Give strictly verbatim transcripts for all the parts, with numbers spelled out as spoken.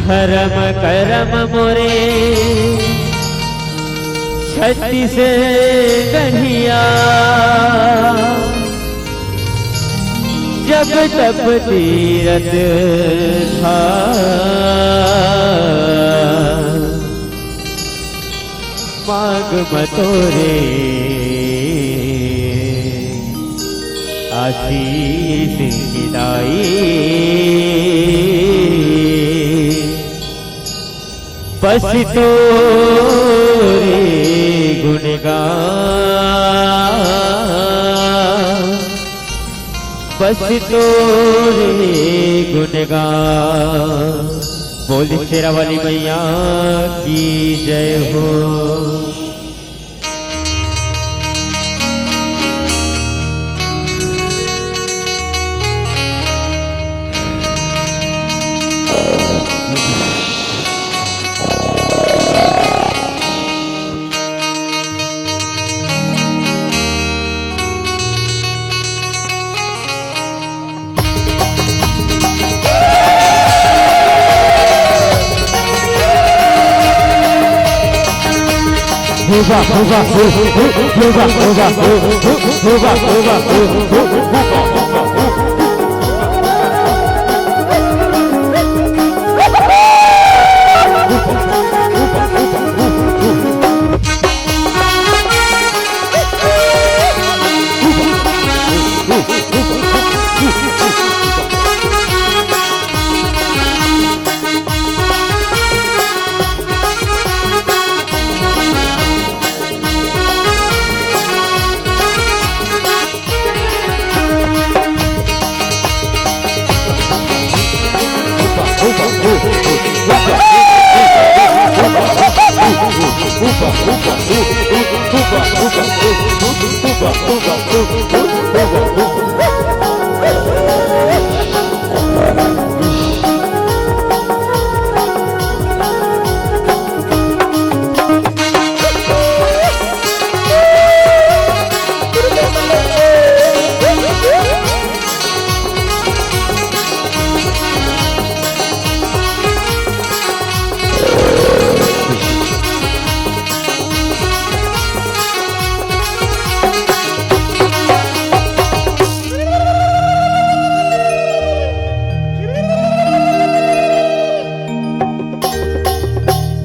धरम करम मोरे छत्तीसगढ़िया, जब तप तीरथ धाम। मांग म तोरे आशीष की दाई, बस तोरे गुणगान, बस तोरे गुणगान। बोल शेरा वाली मैया की जय हो।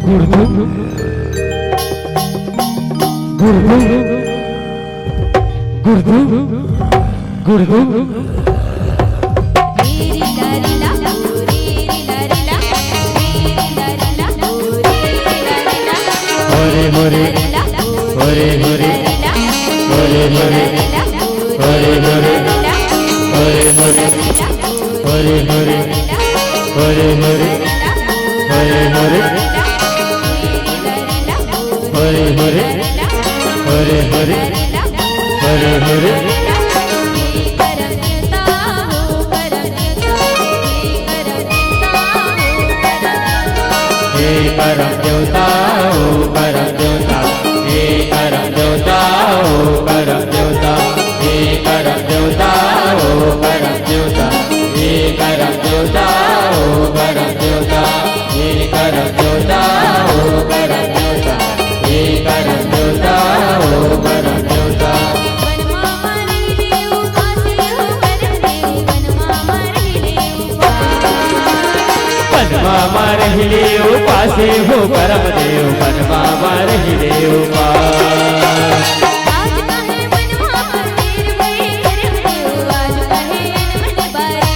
गुरुदेव, गुरुदेव, गुरुदेव, गुरुदेव। हरे हरे, हरे हरे, हरे हरे, हरे हरे, हरे हरे। हरे हरे, हरे हरे, हरे हरे, हरे हरे, हरे हरे, हरे हरे। हे करम देवता, ओ करम देवता, हे करम देवता, ओ करम देवता, हे करम देवता, ओ करम देवता, हे करम देवता, ओ करम देवता, हे करम देवता, ओ करम देवता, हे करम देवता, ओ करम देवता। वनमा म रहिले उपासे हो करम देव, वनमा म रहिले उपास। आज काहे वनमा म तेर भई करम देव, आज काहे अनमन बारे।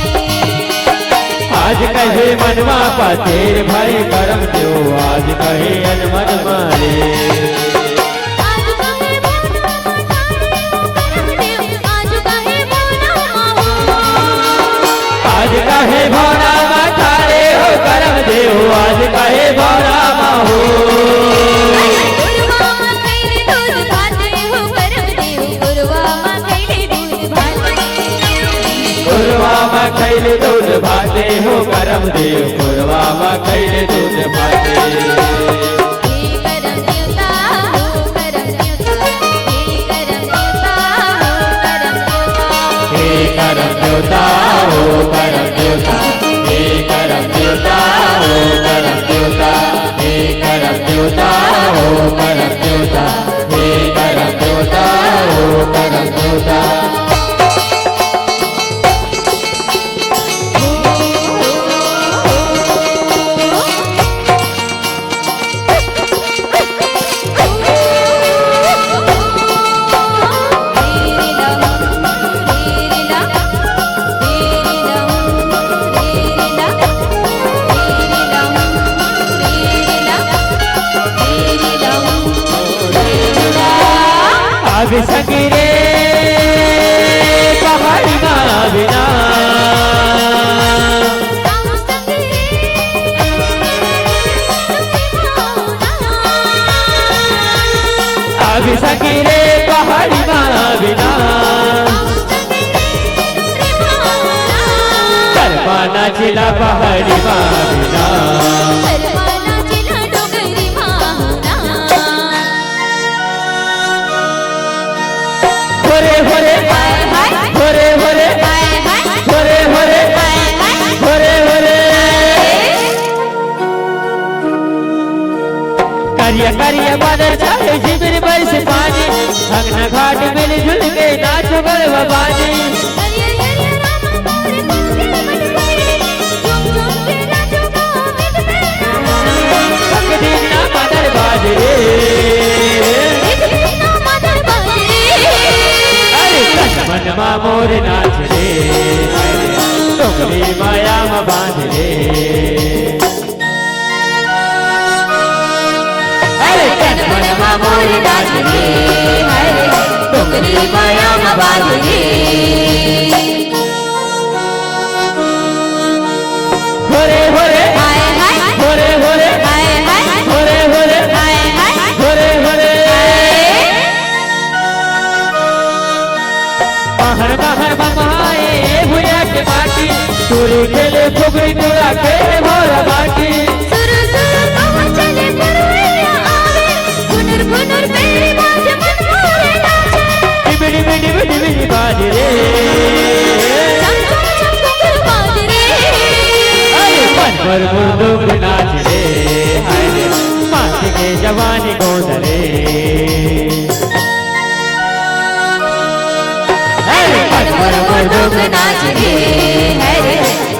आज काहे वनमा पातेर भई करम देव, आज काहे अनमन बारे। आज काहे भवना म ठाढ़े हो करम देव, आज काहे भवना म ठाढ़े हो करम देव, आज काहे भवना म हो। कोरवा म खइले दूध भात हो करम देव, कोरवा म खइले दूध भात। कोरवा म खइले दूध भात हो करम देव, कोरवा म खइले दूध भात। हे करम देवता हो, करम देवता, हे करम देवता हो, करम देवता। हे करम देवता हो, करम देवता, हे करम देवता हो, करम अभी संगी रे पहाड़ी मा बिना। अभी संगी रे पहाड़ी मा बिना। करपाना जिला पहाड़ी मा बिना। होरे होरे, हाय हाय, होरे होरे, हाय हाय, होरे होरे, हाय हाय, होरे होरे। करिया करिया बादर छाए, झिमिर बरसे पानी, अंगना घाट मिलजुल के नाचो गरबा बानी। अरे तन मन मा मोर नाच रे, अरे डोकरी माया मा बांध रे। अरे तन मन मा मोर नाच रे, अरे डोकरी माया मा बांध रे। होरे होरे, हाय हाय, होरे होरे, हाय हाय, होरे होरे, हाय हाय, होरे होरे। बाहर बाहर बमाए भुइया के माटी, टूरी खेले फुगरी टूरा खेले भोरा बाटी। सुरु सुरु पवन चले पुरवैया आवे, घुनुर घुनुर पैरी बाजे मन मोरे नाचे। डिबी डिबी डिबी डिबी बाज रे। चम चम चम घुंघरू बाज रे। अरे मन भर मुर्दुंग नाच रे, हाय रे, माटी के जवानी गोंद रे। अरे मन भर मुर्दुंग नाच रे, हाय रे,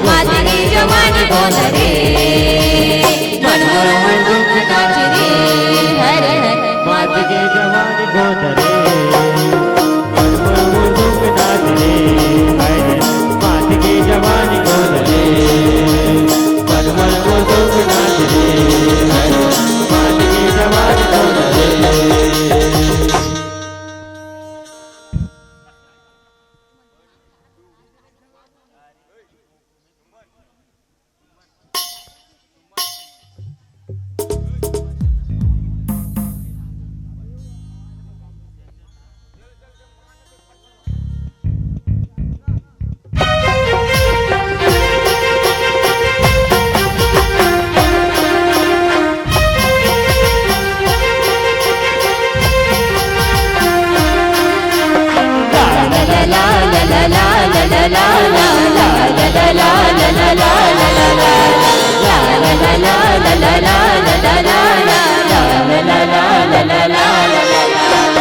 माटी के जवानी गोंद रे। मन मोर मुर्दुंग नाच रे, हरे हरे। मात के जवान गोद रे। मन मोर मुर्दुंग नाच रे, हाय रे। मात के जवान गोद रे। मन मोर मुर्दुंग नाच रे, हाय रे। मात के जवान गोद रे।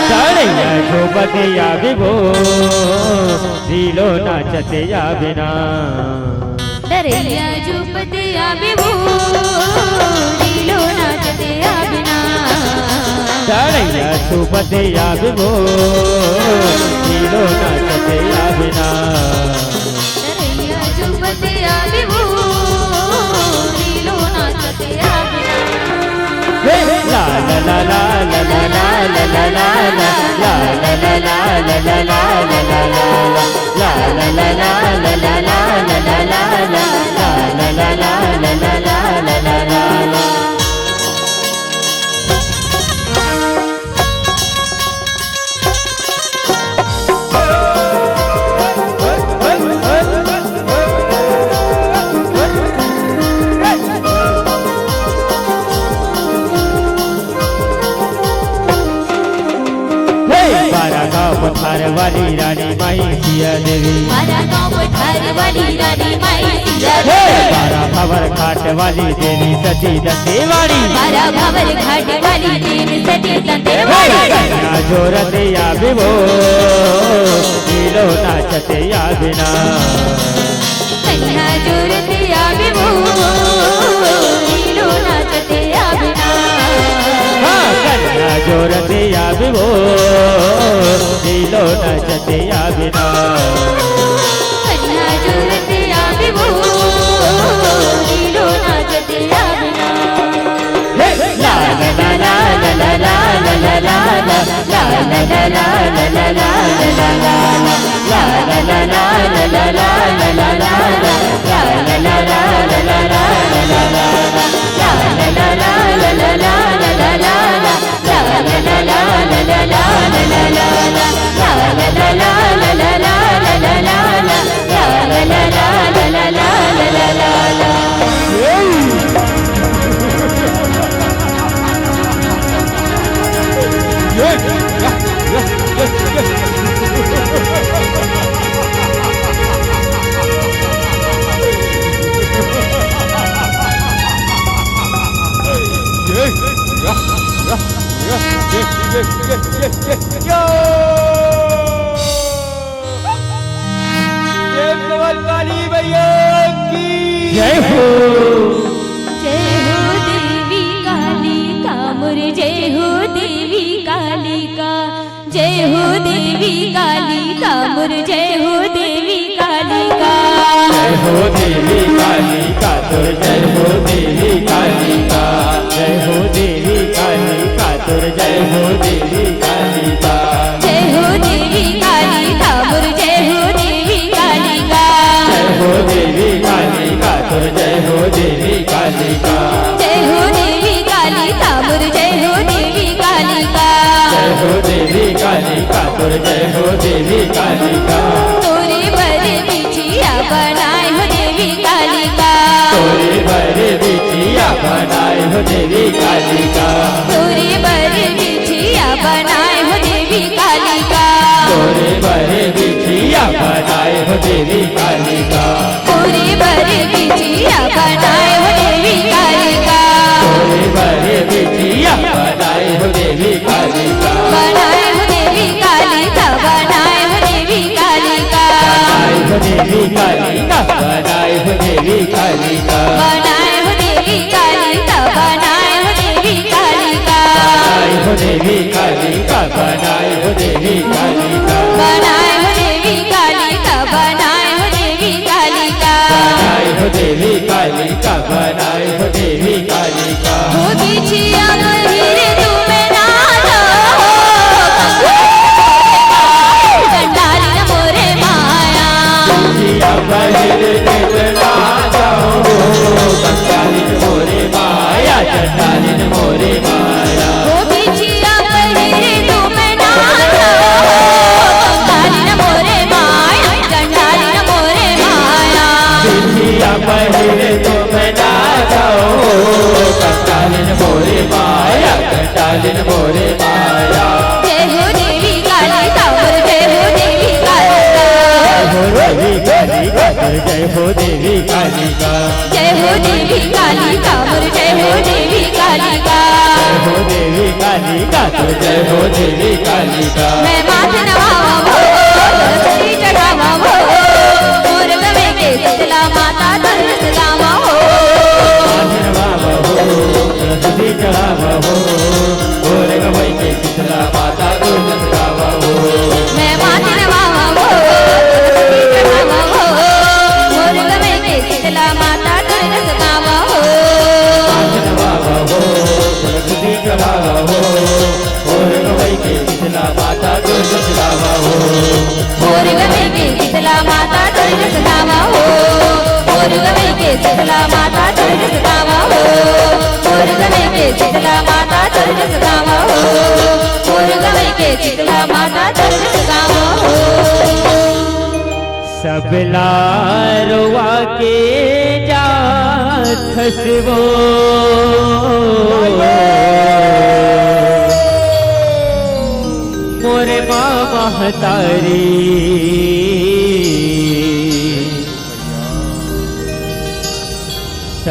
डरैया झूपत आबे वो, रीलो नाचत आबे ना। डरैया झूपत आबे वो, रीलो नाचत आबे ना। डरैया झूपत आबे वो, रीलो नाचत आबे ना। डरैया झूपत आबे वो, रीलो नाचत आबे ना। हे, हे, ला, ला, ला। हे, बारा गाँव पथार वाली रानी माई सिया दे। बारा गांव पठार वाली रानी माई सिंगार। हे! बारा भंवर घाट वाली देवी सती दंतेवाड़ी। बारा भंवर घाट वाली देवी सती दंतेवाड़ी। कन्या जोरत आबे वो, लीलो नाचत आबे ना। कन्या जोरत आबे वो, लीलो नाचत आबे ना। हाँ, कन्या जोरत आबे वो, लीलो नाचत आबे ना। कन्या जोरत आबे वो, लीलो नाचत आबे ना। हे! ला ला ला। प्रेम से बोल काली मैया की। जय हो। जय हो देवी कालिका मोर, जय हो देवी कालिका। जय हो देवी कालिका मोर, जय हो देवी कालिका। जय हो देवी कालिका तोर, जय हो देवी कालिका। जय हो देवी कालिका तोर, जय हो देवी कालिका। जय हो देवी कालिका मोर, जय हो देवी कालिका। जय हो देवी कालिका तोर, जय हो देवी कालिका। जय हो देवी कालिका मोर, जय हो देवी कालिका। जय हो देवी कालिका तोर, जय हो देवी कालिका। तोरे बर बिछिया बनाए हो देवी कालिका। तोरे बर बिछिया बनाए हो देवी कालिका। तोरे बर बिछिया बनाए हो देवी कालिका। तोरे बर बिछिया बनाए हो देवी कालिका। तोरे बर बिछिया बनाए हो देवी कालिका। तोरे बर बिछिया बनाए हो देवी कालिका। बनाए हो देवी कालिका, बनाए हो देवी कालिका। बनाए हो देवी कालिका, बनाए हो देवी कालिका। बनाए हो देवी कालिका, बनाए हो देवी कालिका। बनाए हो देवी कालिका, बनाए हो देवी कालिका। बनाए हो देवी कालिका, बनाए हो देवी कालिका। बनाए हो देवी कालिका, बनाए हो देवी कालिका। हो बिछिया पहिरे तुमे ना जाओ, कंगाली न मोरे माया। बिछिया पहिरे तुमे ना जाओ, कंगाली न मोरे माया, चंडाली न मोरे माया। हो बिछिया पहिरे तुमे ना जाओ, कंगाली न मोरे माया, चंडाली न मोरे माया। बिछिया पहिरे तुमे ना जाओ, कंगाली न मोरे माया, चंडाली न मोरे माया। जय हो देवी कालिका मोर, जय हो देवी कालिका। जय हो देवी कालिका तोर, जय हो देवी कालिका। जय हो देवी कालिका मोर, जय हो देवी कालिका। जय हो देवी कालिका तोर, जय हो देवी कालिका। मैं माथे नवावा हो, तुलसी चढ़ावा हो, मोर गवे के शीतला माता तुलसी गावा हो। माथे नवावा हो, तुलसी चढ़ावा हो, मोर गवे के शीतला माता तुलसी गावा हो। मैं माथे नवावा हो, तुलसी चढ़ावा हो, मोर गवे के शीतला माता तुलसी गावा हो। माथे नवावा हो, तुलसी चढ़ावा हो, मोर गवे के शीतला माता तुलसी गावा हो। मोर गवे के शीतला माता तुलसी गावा हो। मोर गवे के शीतला माता तुलसी गावा हो। मोर गवे के शीतला माता तुलसी गावा हो। मोर गवे के शीतला माता तुलसी गावा हो। सब ला रोवा के जात हस वो, मोर माँ महतारी।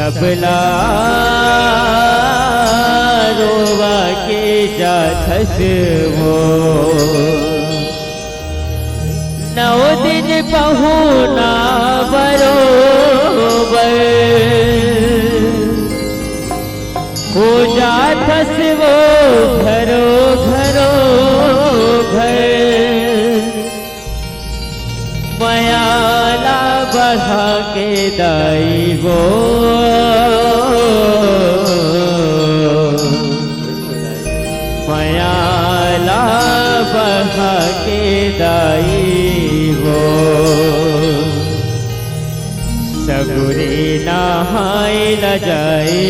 सबला रोवा के जाथस वो, नौ दिन पहुना बरोबर। हो जाथस वो घरो घरो घर, मया ला बढ़ा के दाई वो, मया ला बढ़ा के दाई वो। सगुरी नहाय ल जाए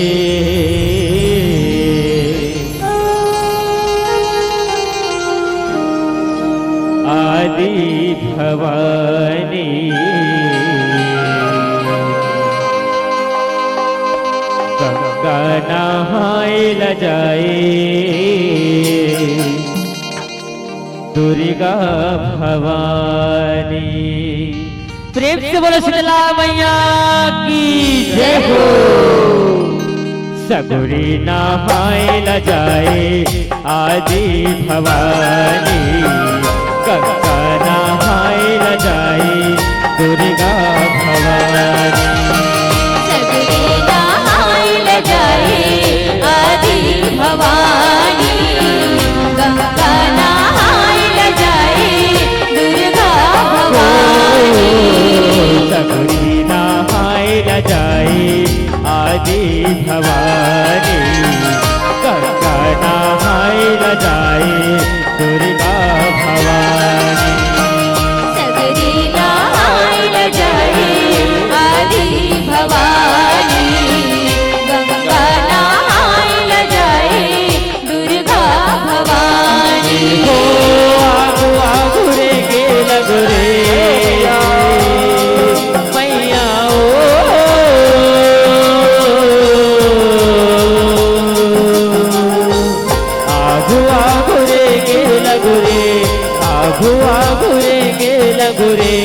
आदि भवानी, गंगा नहाय ल जाए दुर्गा भवानी। प्रेम से बोलो शीतला मैया की जय हो। सगुरी नहाय ल जाए आदि भवानी, गंगा नहाय ल जाए दुर्गा भवानी। सगुरी नहाय ल जाए आदि भवानी, गंगा नहाय ल जाए दुर्गा भवानी। सगुरी नहाय ल जाए आदि भवानी, गंगा नहाय ल जाए दुर्गा भवानी। सगुरी नहाय ल जाए आदि भवानी, गंगा नहाय ल जाए दुर्गा भवानी। हो आगू आगू रे गे लगो रे मैया ओ, आगू आगू रे गे लगो रे, आगू आगू रे गे लगो रे,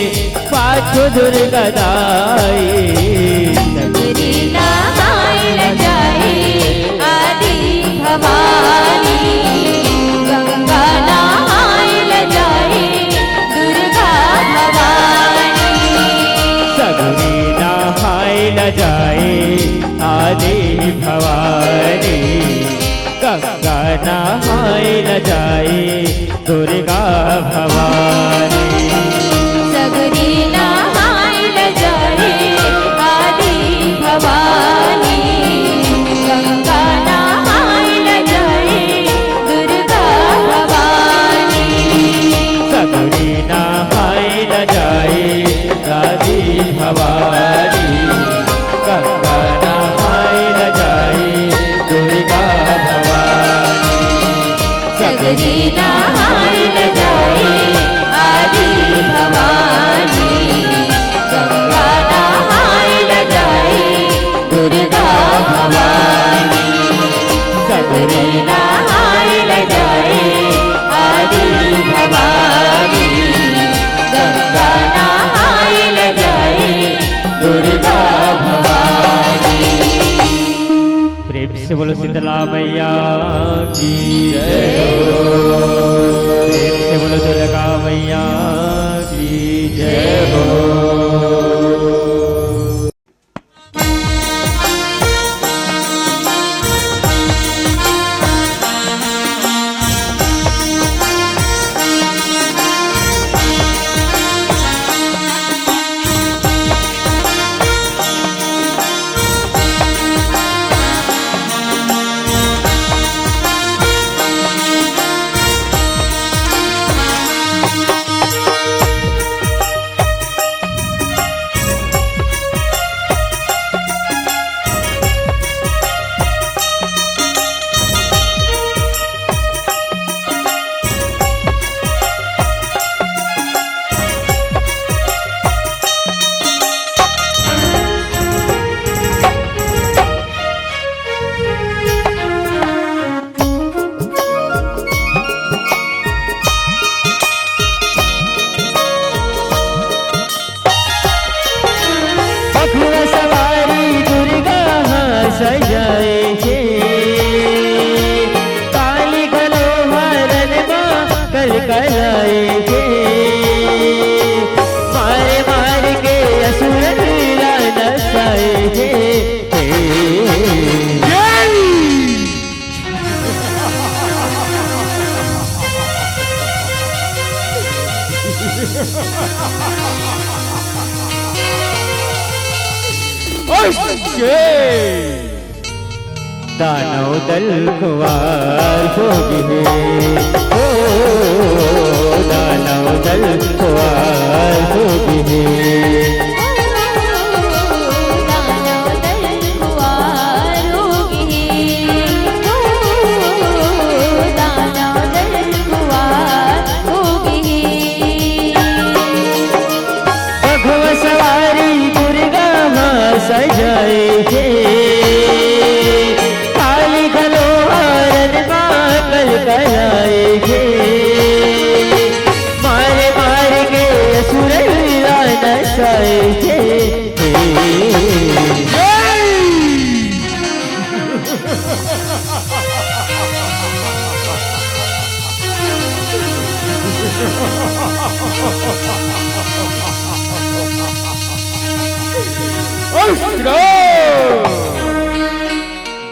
पाछू दुर्गा दाई। सगुरी नहाय ल जाए आदि भवानी, गंगा नहाय ल जाए दुर्गा भवानी। सगुरी नहाय ल जाए आदि भवानी, गंगा नहाय ल जाए दुर्गा भवानी। सगुरी नहाय ल जाए आदि भवानी, गंगा नहाय ल जाए दुर्गा भवानी। सगुरी नहाय ल जाए आदि भवानी, गंगा नहाय ल जाए दुर्गा भवानी। सगुरी नहाय ल जाए आदि भवानी, गंगा नहाय ल जाए दुर्गा भवानी। सगुरी नहाय ल जाए आदि भवानी, गंगा नहाय ल जाए दुर्गा भवानी। प्रेम से बोलो शीतला मैया की जय हो। प्रेम से बोलो दुर्गा मैया की जय हो। दानव दल खुवार हो गे हे, ओ, दानव दल खुवार हो गे हे। बघवा सवारी दुर्गा माँ सजाए हे, काली घलो हरन माँ कलकलाए हे। मार मार के असुर ला नसाए हे।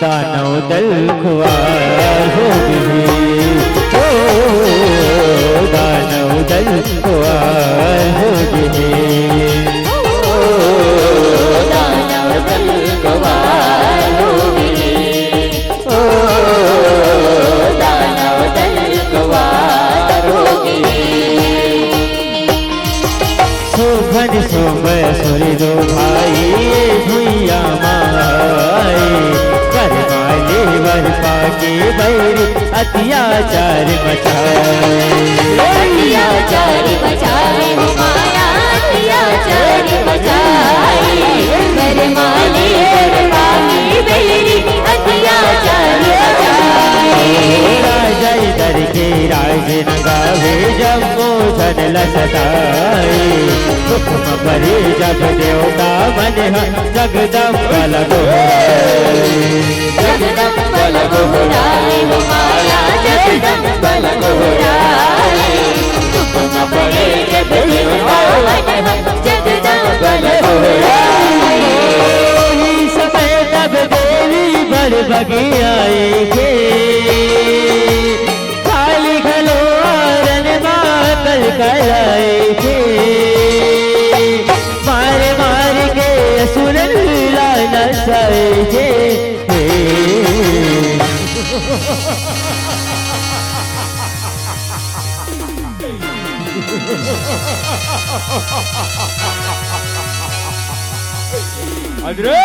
दानव दल खुवार हो गे हे, ओ, दानव दल खुवार हो गे हे, ओ, दानव दल खुवार हो गे हे। ओ, दानव दल खुवार हो गे। सोभन सोम असुर दो भाई, भुइयां माए। वर माले वर पाके बैरी, अत्याचार मचाए। अत्याचार मचाए हो माया, अत्याचार मचाए। वर माले वर पाके बैरी, अत्याचार मचाए। राजा इधर के राज न गावे, जम्मो झन ल सताए। दुख म परे जब देवता मन ह, जगदम्बा ल गोहराए। जगदम्बा ल गोहराए हो माया, जगदम्बा ल गोहराए। दुख म परे जब देवता मन ह, जगदम्बा ल गोहराए। ओही समय तब देवी बड़ बगियाए गे। काली घलो हरन मातल कलाए गे। मार मार के असुरन ला नसाए गे। अरे,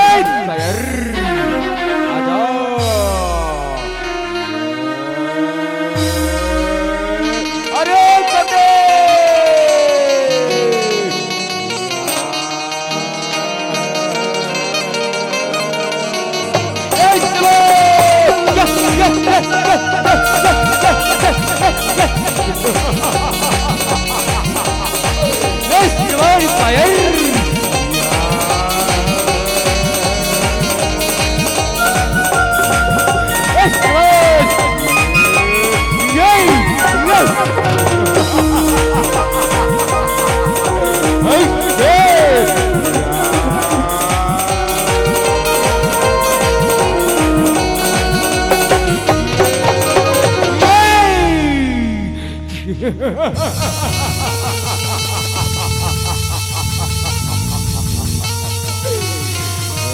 आजा। अरे, कटे।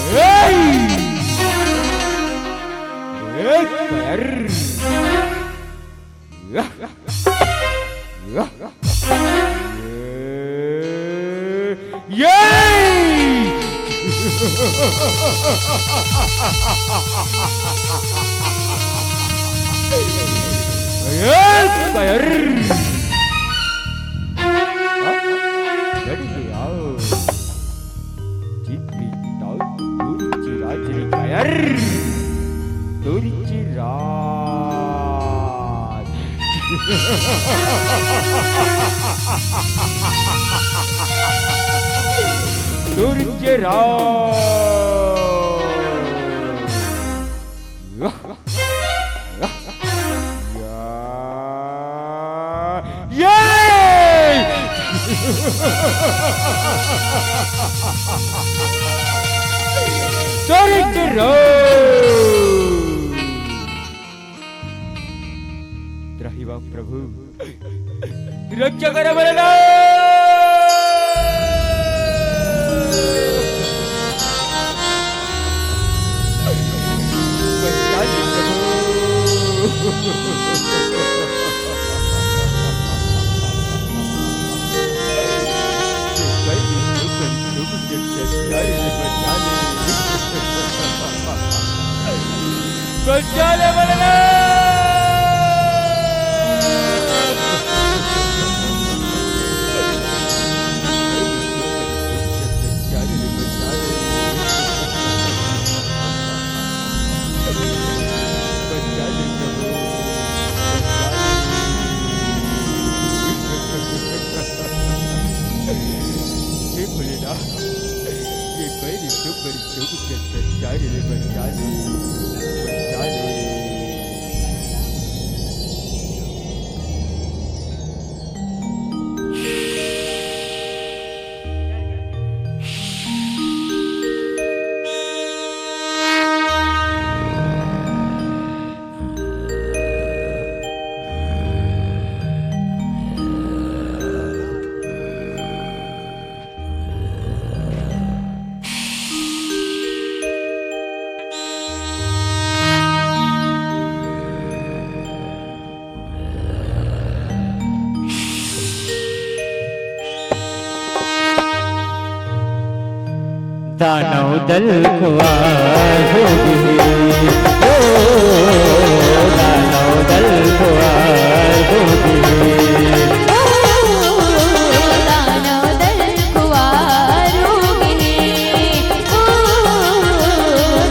ये! ये! हाँ? लड़के आओ। चित्ती ताऊ, तुरची राज रे कायर। तुरची राज। तुरची राज। या, या, ये! चरित्र त्राहि बा प्रभु, रक्षा कर बलदान। बचा ले बलराम। हे भोलेनाथ, ये बड़ी सुख, बड़ी सुख के संचार ले बचा ले, बचा ले। दानव दल खुवार हो गे, ओ, दानव दल खुवार हो गे। ओ, दानव दल खुवार हो गे, ओ,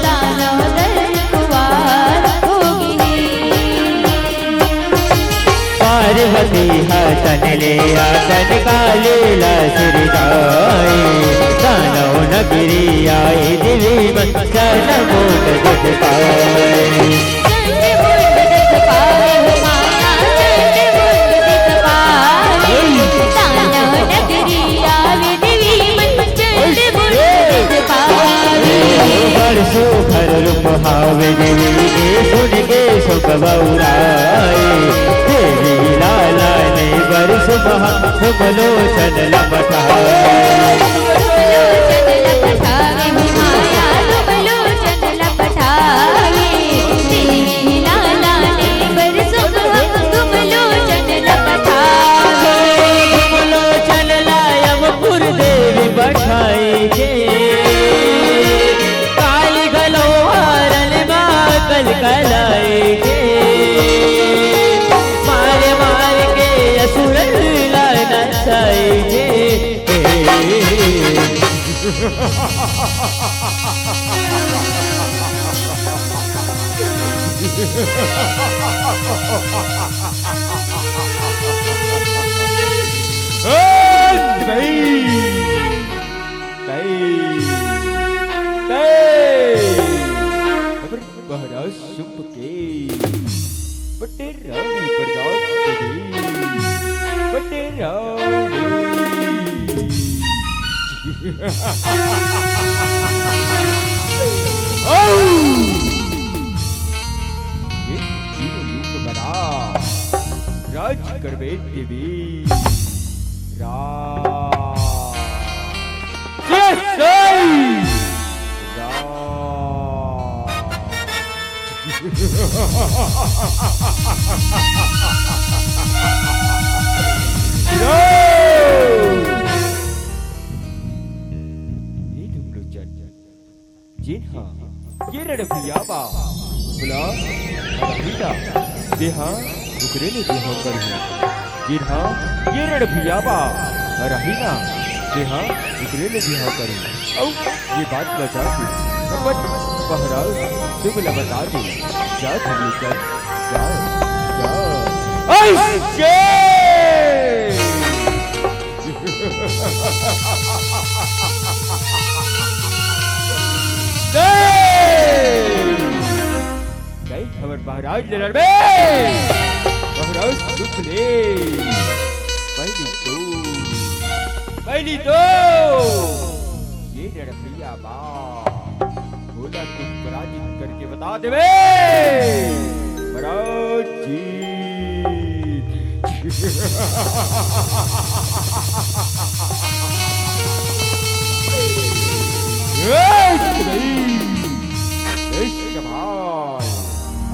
दानव दल खुवार हो गे। पार्वती ह तन ले आतन काली ला सिरजाए, दानव नगरी आए देवी मन चंड मुंड दिख पाए। चंड मुंड दिख पाए, माया चंड मुंड दिख पाए। दानव नगरी आए देवी मन चंड मुंड दिख पाए। बड़ सुघर रूप हावे देवी के सुन के सुख बउराए। देवी लाला ने बड़ सुख तुम लोचन लपटाए। तुम लोचन लपटाए, माया तुम लोचन लपटाए। देवी लाला ने बड़ सुख तुम लोचन लपटाए। तुम लोचन लायम पुर देवी पठाई के। काली घलो हारन मा कलकलाए के, मार मार के असुरन ला नचाए के। ए, भाई। तई, तई। अबर महाराज शुंभ के बटे रानी प्रजापति, बटे रानी। औ! ये जीव रूप बना राज करबे देवी राज। जय श्री राम। ये तुम लोग चल, चल। जी हाँ, ये रणभैया बा। बोला, रणभैया, देहा, ओकरे ले बिहाव करही। जी हाँ, ये रणभैया बा। रही ना, देहा, ओकरे ले बिहाव करही। अउ ये बात बचा के अपन पहराव शुभ ल बता दे। जा धनी चल, जा, जा। ऐसे! जय! जय हमर महाराज ललन में! महाराज सुख ले। पहली तो, पहली तो ये रणभैया बा। भोला को पराजित करके बता देवे। महाराज जी। ए, ए, भाई।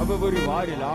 अब बुरी वारी ला।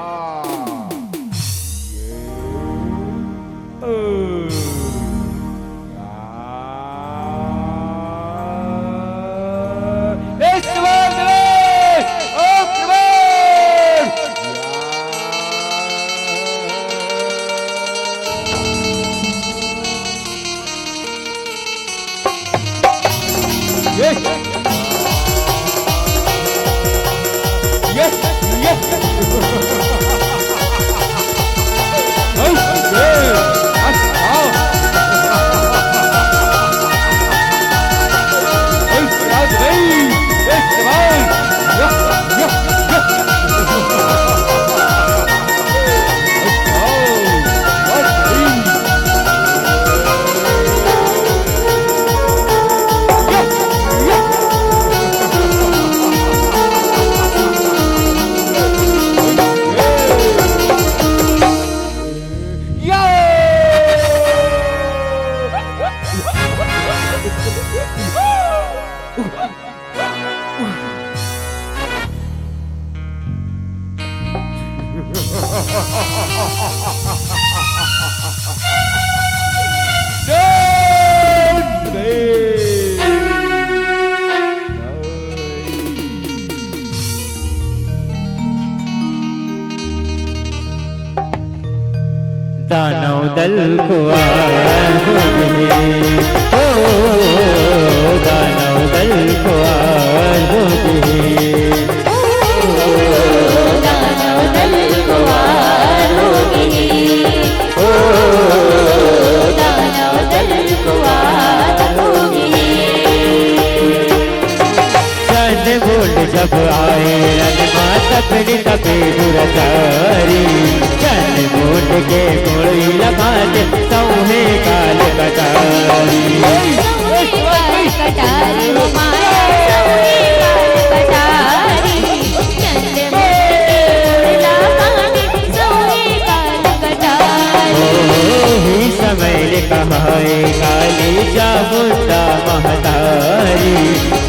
दानव दल खुवार हो गे, ओ दानव दल खुवार हो गे। चंद्रमोट जब आए रण मा, तपनी तपे दुराचारी। चंद्रमोट के मुड़ी लमात, सौहे काल कटारी। सौहे काल कटारी, ओ माया, सौहे काल कटारी। चंद्रमोट के मुड़ी लमात, सौहे काल कटारी। ओही समय ले कहाए काली चामुंडा महतारी।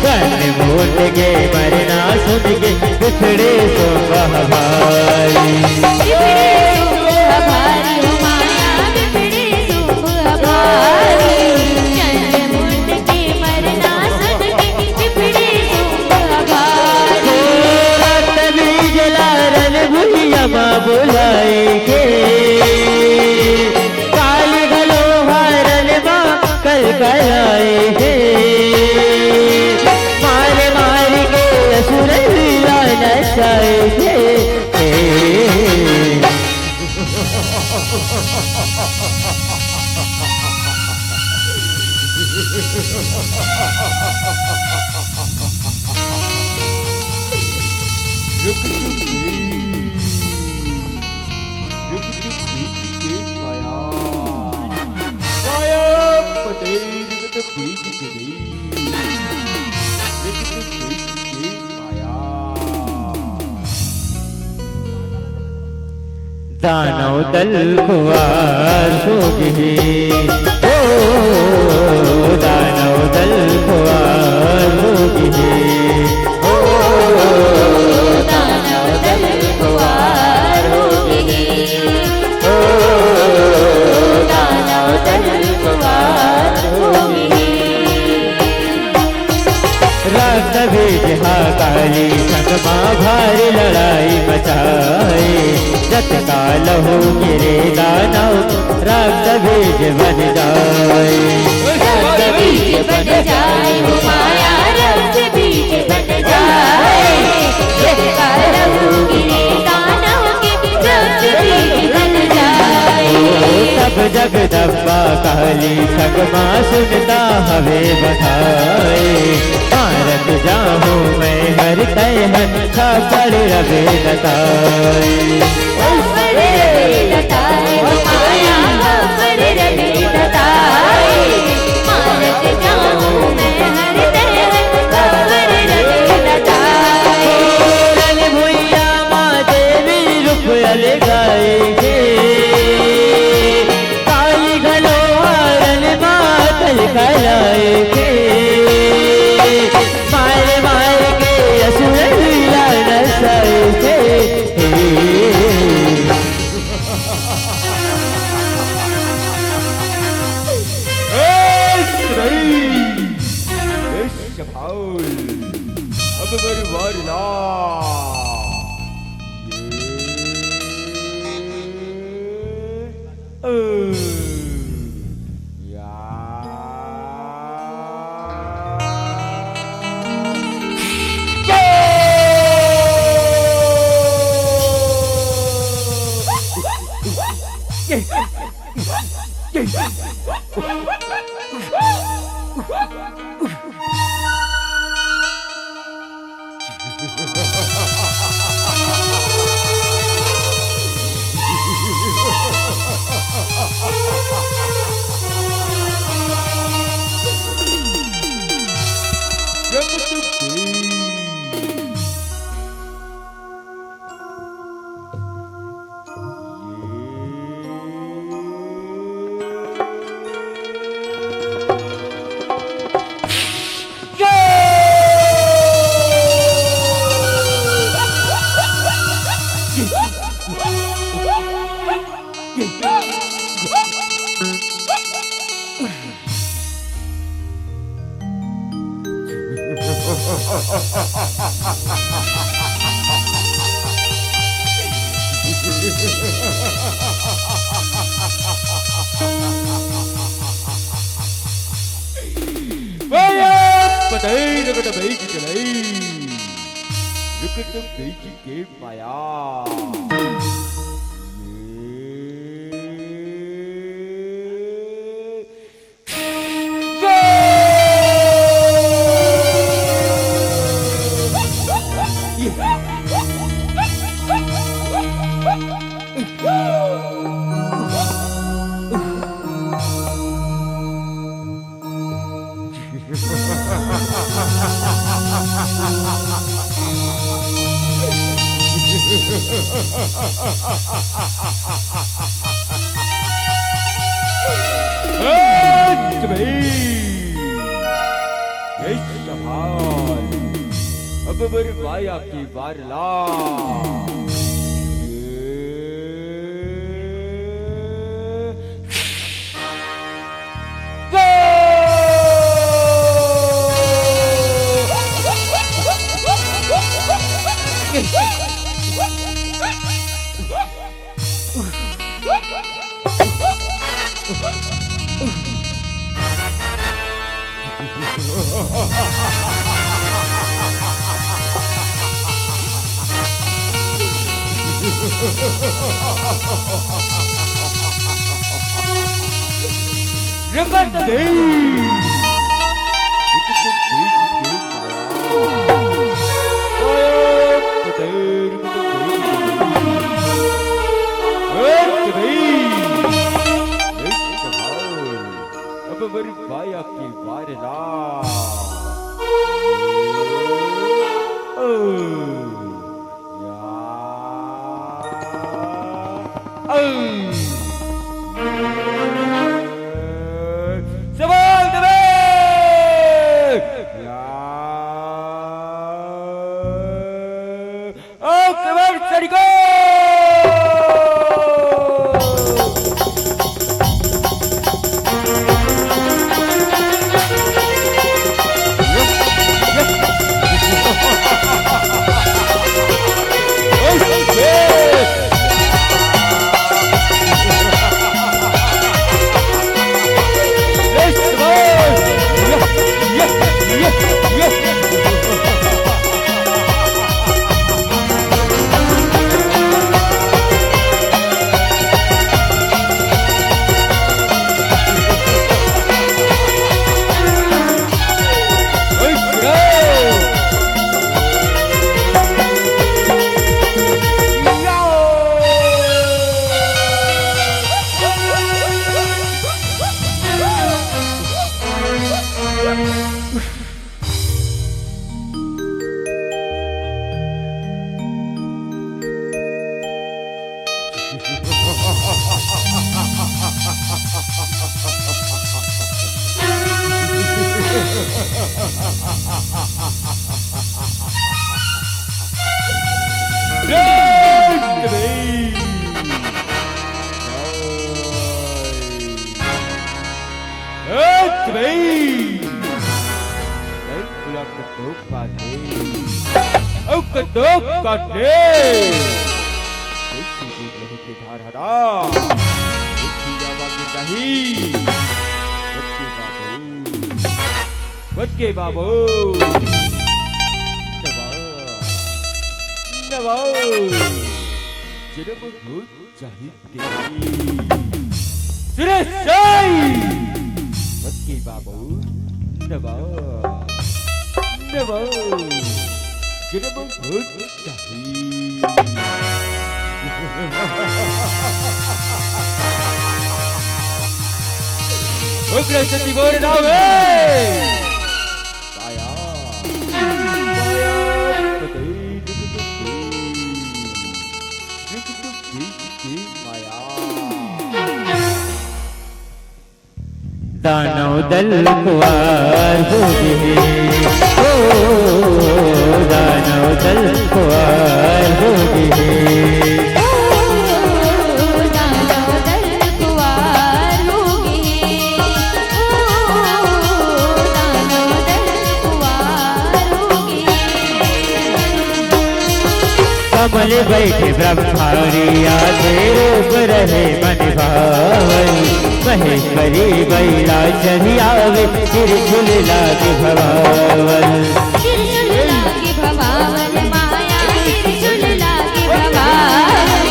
चंद्रमोट के मरना सुन के बिफड़े सुंभ भारी। बिफड़े सुंभ भारी, ओ माया, बिफड़े सुंभ भारी। चंद्रमोट के मरना सुन के बिफड़े सुंभ भारी। ओ रक्त बीज ला रण भुइयां मा बुलाए के, काली घलो हा रण मा कलकलाए हे। मार मार के असुर ला नचाए हे। रुक चुप गई, रुक चुप गई के काया, काया पटेल जगत बीज गई, रुक चुप गई के काया। दानव दल खुवार हो गे, ओ दानव दल खुवार हो गे, ओ दानव दल खुवार हो गे, ओ दानव दल खुवार हो गे। रक्त बीज हा काली संग मा भारी लड़ाई मचाए। जतका लहू गिरे दानव रक्त बीज बन जाए। रक्त बीज बन जाए, ओ माया रक्त बीज बन जाए। जतका लहू गिरे दानव के रक्त बीज बन जाए। तब जगदम्बा काली संग मा सुनता हवे बधाए। मारत जाहूँ मैं हर तैं हर, थापड़ रवे न ताए। थापड़ रवे न ताए, ओ माया थापड़ रवे न ताए। मारत जाहूँ मैं हर तैं हर, थापड़ रवे न ताए। रण भुइयां मा देवी रूप अलगाए हे। काली घलो हा रण मा कलकलाए हे। मार मार के असुर ला नचाए हे। भाई, अब बरवार ला। ये, ओ, या। भैया, पतई रगत भई की चलाई, रगत भई की के माया। हट बे! ए सवाल, अब बरवाया के वारला। रंगत देई। अब बरवाया के वारला। ओ, या, ओ। सवाल देवे। या। ओ, कमर चढ़ गो। कतोक काटे, अउ कतोक काटे। कइसे दूध लहू के धार हरा, देखी जावा के जाही। बच के बाबू, बच के बाबू। नवा, नवा। जन्म भूत जाहिर के सुरेश साई। बच के बाबू, नवा, नवा। जन्म भूत जाहिर। उग्र शक्ति बोल रहा है। पाया, पाया, पते, दुख, दुख, दुख, दुख, दुख, दुख, माया। दानव दल खुवार हो गे, ओ दानव दल खुवार हो गे। ओ दानव दल खुवार हो गे, ओ दानव दल खुवार हो गे। कमल बैठे ब्रह्मारिया के रूप रहे मन भावन। महेश्वरी बैला चढ़ी आवे, त्रिशूल लागे भवावन। त्रिशूल लागे भवावन माया, त्रिशूल लागे भवावन।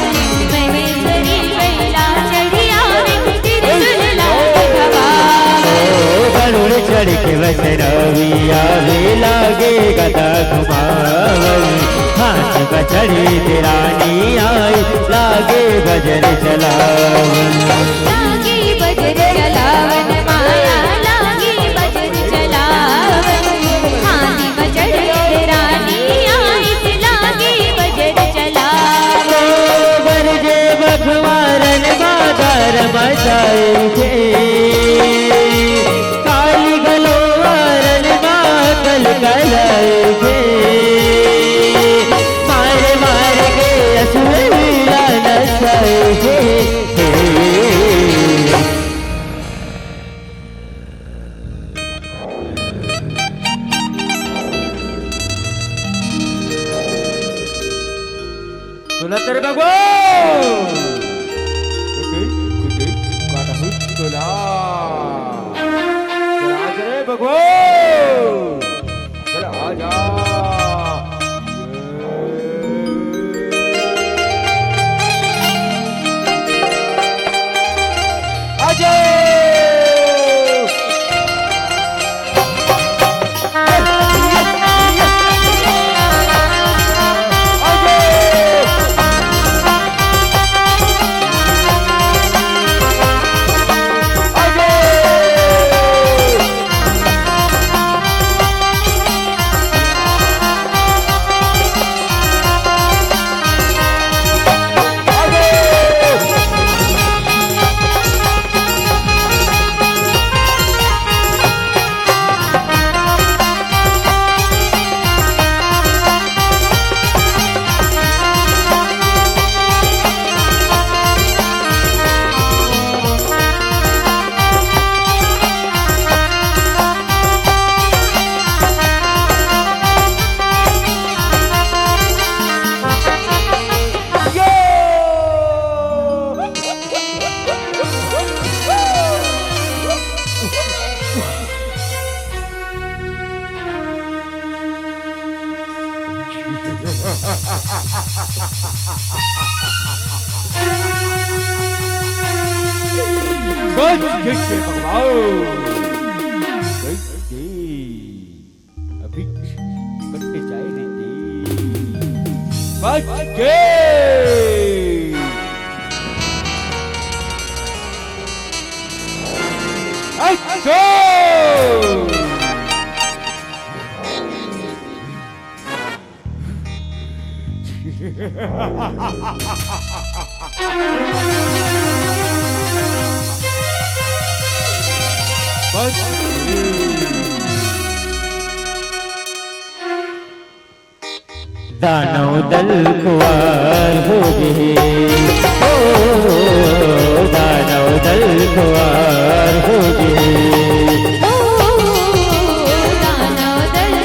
महेश्वरी बैला चढ़ी आवे, त्रिशूल लागे भवावन। ओ गरुड़ चढ़ के वैष्णवी आवे, लागे गदा घुमावन। हाथ में चढ़ी रानी आई, लागे बजर चलावन। लागे बजर चलावन माया, लागे बजर चलावन। हाथी में चढ़ी रानी आई, लागे बजर चलावन। ओ बरजे बघवारन बादर मचाई के। काली घलो वारन मा कलकलाए के, मार मार के असुर ला नचाए के। तोला तेरे बगवा। कुटी, कुटी, काटहु तोला। चल आ जा रे बगवा। चल आ जा। आ जा। बच के भगवान, बच के। अभी कट जाए रे तेरी। बच के। अच्छा। दानव दल खुवार हो गे, ओ दानव दल खुवार हो गे। ओ दानव दल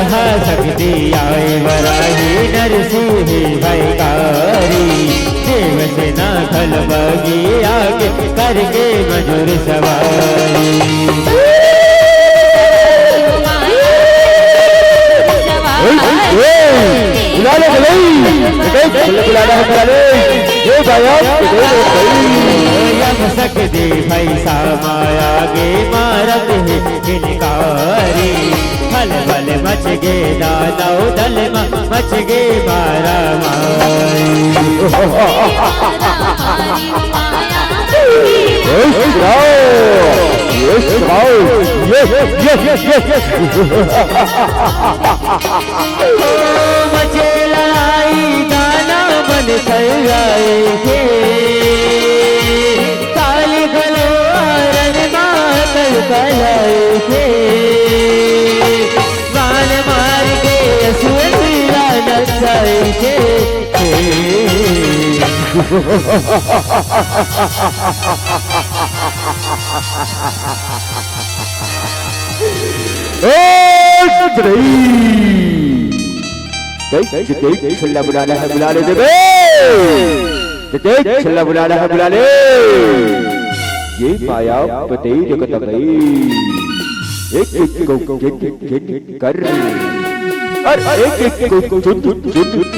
शक्ति आए वराही नरसिंह भयकारी, देव सेना खल बगिया के करके मधुर सवारी। बुला ले, बुला ले, बुला ले, ये गायब, ये गायब। यम शक्ति भई समाया गे मारत हे किनकारी। खलबल मच गे दानव दल म, मच गे मारा मारी। यश राव, यश राव, यश, यश, यश, यश। ओ मचे लड़ाई दानव मन खलराए के, काली घलो हरन मातल कलाए के, बाण मार के असुर वीरा नचाए के। ए, देख, देख, छल्ला बुलाना है, बुला ले देबे। देख, छल्ला बुलाना है, बुला ले। ये माया पते जगत में। एक एक को गिन गिन कर। और एक एक को चुन चुन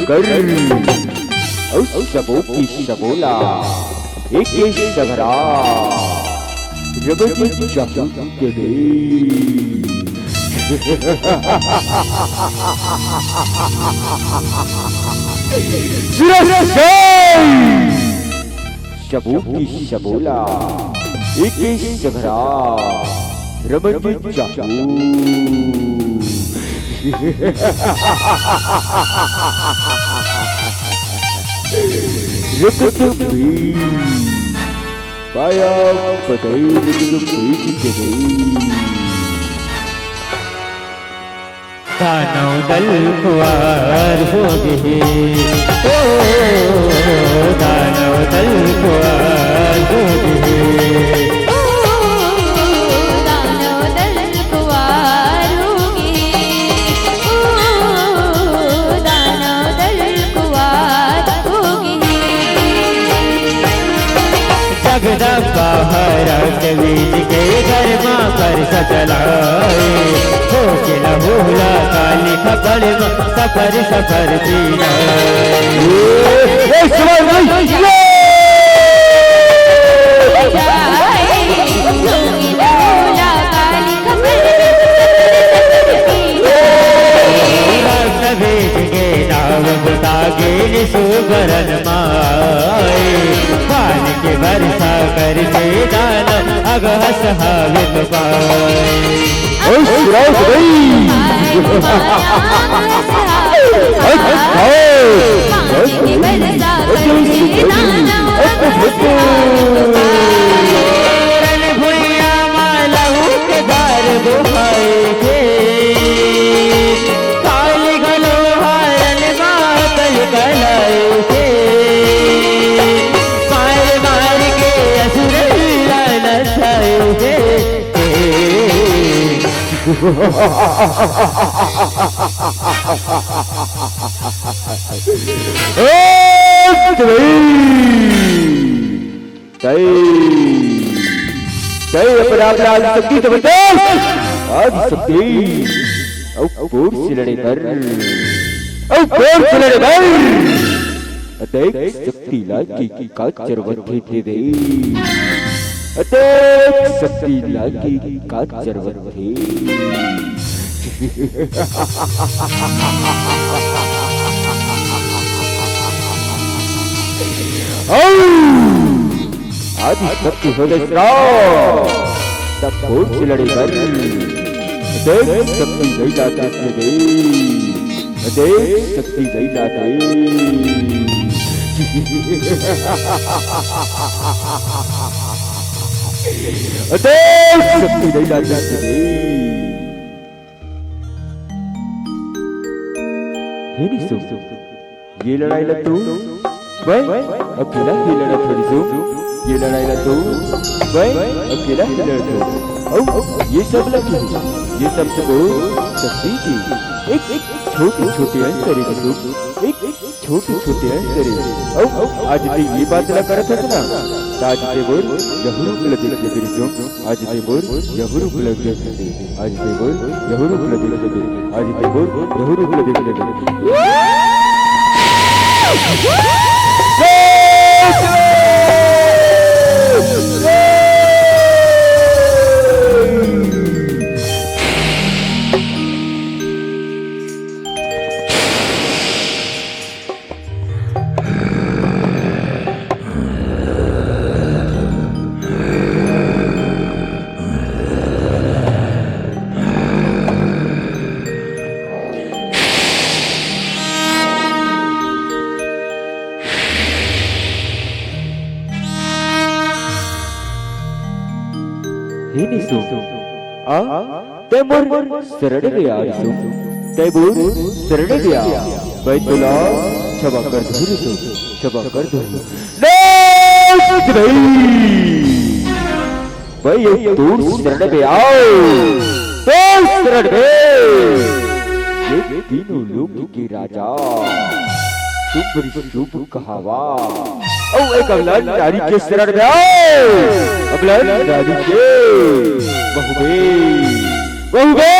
कर। और सबो की सबोला। एक एक सगरा। रगत चाहू के दे। सबू की सबोला, एक सघरा, रमन चाहू। रक्त भी पाया पतई रक्त पीठ के गई। दानव दल खुवार हो गे, ओ, दानव दल खुवार हो गे। ओ, दानव दल खुवार हो गे, ओ, दानव दल खुवार हो गे। जगदम्बा हरत बीज के घर मा कर सचलाए, हो के लहूला काली खपड़ मा सफर सफर पीनाए। ए, शिवाय भाई, ये! रक्त बीज के नाव बुता गेल सुगरन माए, बान के बरसा करके दानव अगहस हावित पाए। ओए सुराव भाई। हट, हट, हट। रन भुइयां मा लहू के धार बोहाए के, काली घलो हारन मातल कलाए के, मार मार के असुर ला नचाए के। जय, जय अपराध लाल शक्ति जबरदस्त। आज शक्ति। अउ कोर से लड़े बर। अउ कोर से लड़े बर। देख शक्ति लागी का जरूरत हे तेरे। देख शक्ति लागी का जरूरत हे। आदि शक्ति हो गए श्राव। तब कोर से लड़े बर। देख शक्ति गई लाते से गई। देख शक्ति गई लाते। देख शक्ति गई लाते से गई। हे निशु, ये लड़ाई ला तू, मैं अकेला ही लड़त हूँ निशु। ये लड़ाई ला तू, मैं अकेला ही लड़त हूँ। अउ ये सब ला क्यों? ये सब तो शक्ति की, एक, एक छोटे-छोटे अंतर हे रिसुम, एक, एक छोटे-छोटे अंतर हे। अउ, अउ, आज ते ये बात ला करत हस ना, त आज ते मोर यहू रूप ला देख लेबे रिसुम, आज ते मोर यहू रूप ला देख लेबे, आज ते मोर यहू रूप ला देख लेबे, आज ते मोर यहू रूप ला देख लेबे। हे निसुम, आ, तैं मोर शरण में आ रिसुम, तैं मोर शरण में आ, मैं तोला क्षमा कर दूँ रिसुम, क्षमा कर दूँ। नाथ भाई, मैं ये तोर शरण में आँव, तोर शरण में। ये तीनों लोक के राजा, शुभ शुभ कहावँव। अउ एक अबला नारी के शरण में आँव। अबला नारी के। बहू बे, बहू बे,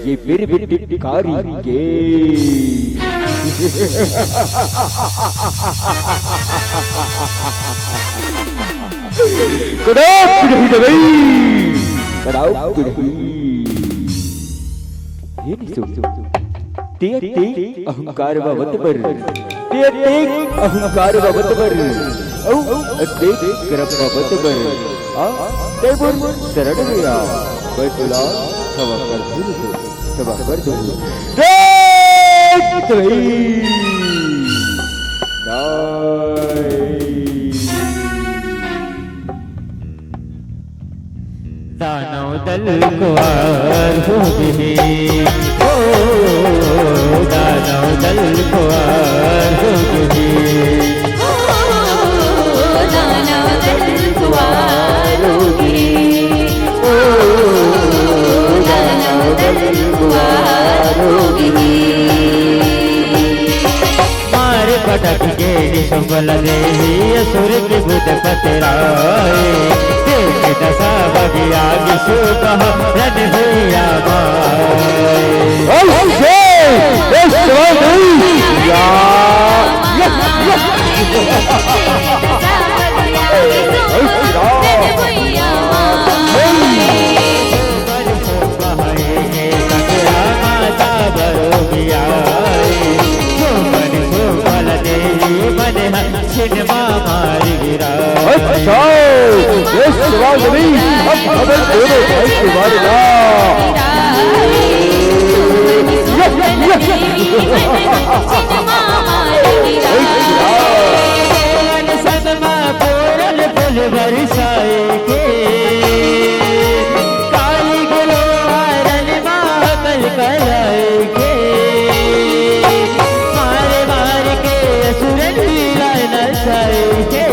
ये मेरे बेटे भिखारी के। कड़ाक नहीं दबई, कड़ाक नहीं। हे निसुम, ते अतेक अहंकार बाबत बर, ते अतेक अहंकार बाबत बर, अउ अतेक करम बाबत बर, आ, तैं मोर शरण में आ, मैं तोला क्षमा कर दूँ, क्षमा कर दूँ। जय जय। जय। दानव दल खुवार हो गे, ओ, दानव दल खुवार हो गे। ओ, दानव दल खुवार हो गे, ओ, दानव दल खुवार हो गे। मार पटक के निशुम्भ ल देही असुर के भूत पतराए। देख दशा बगिया विशु कह रन हुइया माए। ऐसे, ऐसे नहीं। या, या, या। ऐसे राम। अच्छा, ये शिवांजलि, अब खबर दे दो भाई तिवारी ला। संग मा पोरल फूल बरसाए के, काली गुलो हारन मा कल कलाए के, मार मार के असुरन ला नचाए के।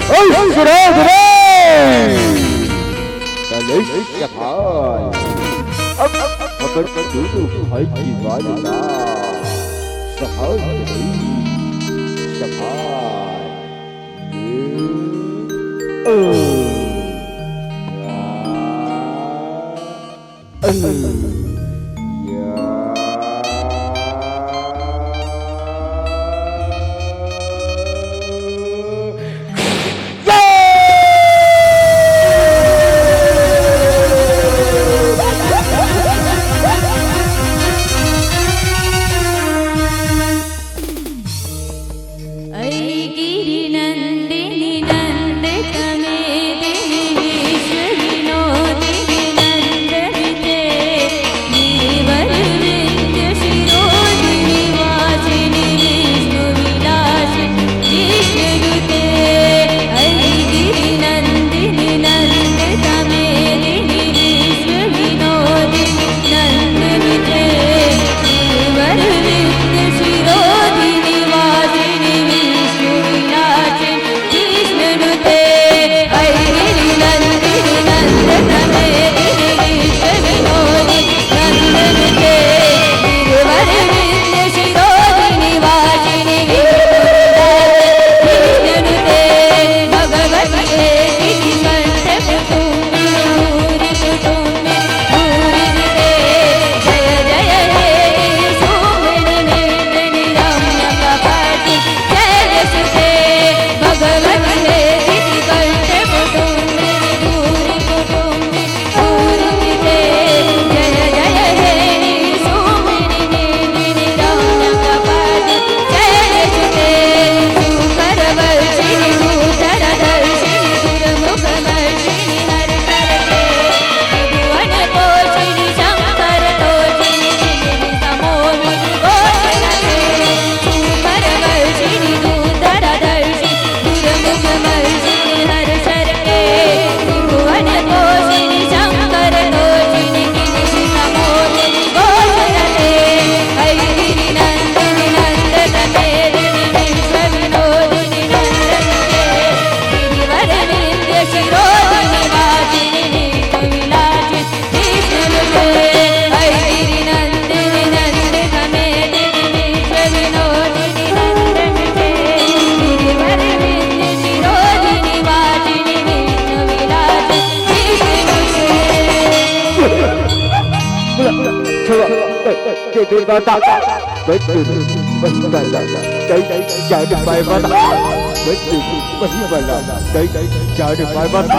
ओए सुराज रे! कलेश सफाल। अब, अब अपन दोनों भाई की वालदा सफाल करी। सफाल। ये, ओ, या। बता, बता, बता, वही वाला, कहीं जान पाए बता, बता, वही वाला, कहीं जान पाए बता।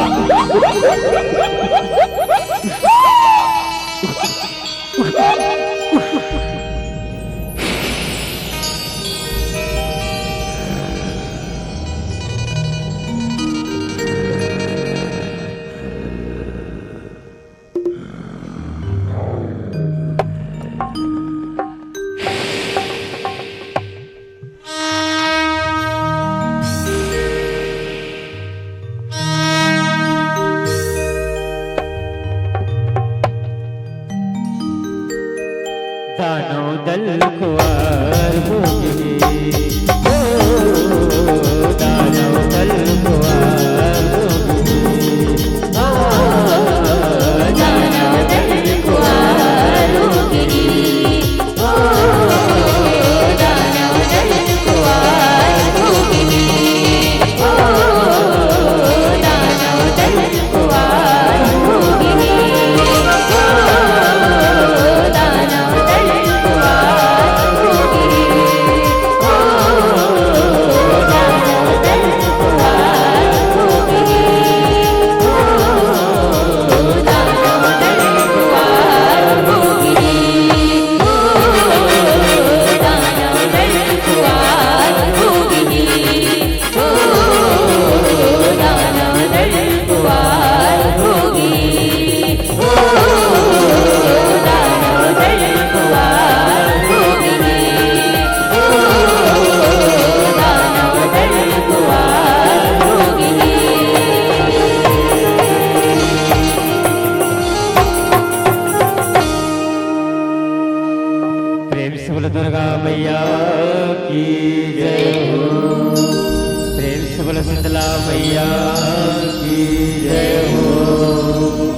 दानव दल खुवार हो गे, ओ, दानव दल खुवार हो गे, ओ, दानव दल खुवार हो गे। प्रेम से बोलो दुर्गा मैया की जय हो। प्रेम से बोलो शीतला मैया की जय हो।